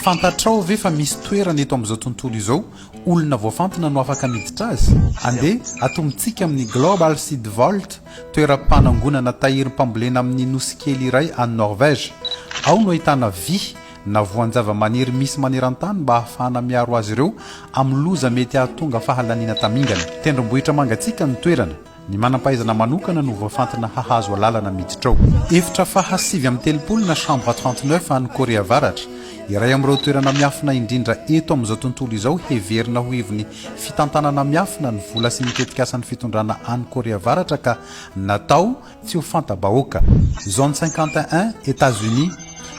Fantatrao ve fa misy toerana eto amin'izao tontolo izao olona voafantina no afaka miditra azy? Andeha atombotsika amin'ny Global Seed Vault, toeram-panangonana tahirim-pambolena amin'ny nosy kely iray any Norvège. Ao no ahitana vy na voan-javamaniry misy maneran-tany mba hahafahana miaro azy ireo amin'ny loza mety hahatonga fahalaniana tamingana. Tendrombohitra mangatsiaka ny toerana. Ny manam-pahaizana manokana no voafantina hahazo alalana miditra ao. Efitra faha 39 na chambre 39 any Korea Avaratra, iray amin'ireo toerana miafina indrindra eto amin'izao tontolo izao heverina ho ivon'ny fitantanana miafina ny vola sy ny tetikasan'ny fitondrana any Korea Avaratra ka natao tsy ho fanta-bahoaka. Zone 51, Etats-Unis,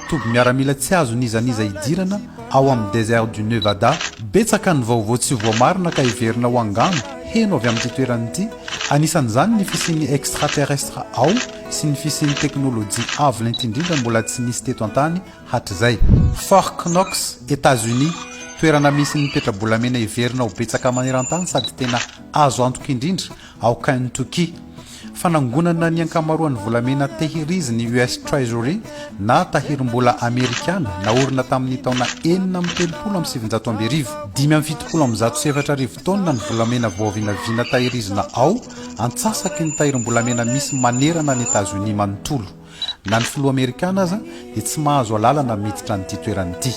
Toby miaramila tsy azon'iza n'iza idirana ao amin'ny Desert du Nevada. Betsaka ny vaovao tsy voamarina ka heverina ho angano heno avy amin'ity toerana ity, anisan'izany ny fisian'ny extraterrestre ao sy ny fisian'ny teknolojia avo lenta indrindra mbola tsy nisy teto an-tany hatrizay. Fort Knox, Etats-Unis, Toerana misy ny petra-bolamena heverina ho betsaka maneran-tany sady tena azo antoka indrindra ao Kentucky. Fanangonana ny ankamaroan'ny volamena tehirizin'ny US Treasury na Tahirim-bola Amerikana naorina tamin'ny taona 1936. 175 taonina ny volamena voavinavina tahirizina ao, antsasaky ny tahirim-bolamena misy manerana an'i Etazonia manontolo. Na ny filoha amerikana aza dia tsy mahazo alalana miditra an'ity toerana ity.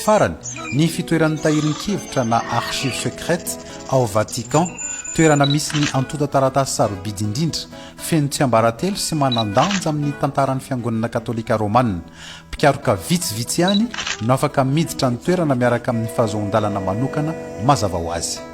Farany, ny fitoeran'ny tahirin-kevitra na archives secrètes ao Vatican, toerana misy ny antontan-taratasy sarobidy indrindra, feno tsiambaratelo sy manan-danja amin'ny tantaran'ny Fiangonana Katolika Romana. Mpikaroka vitsivitsy ihany no afaka miditra ny toerana miaraka amin'ny fahazoan-dalana manokana mazava ho azy.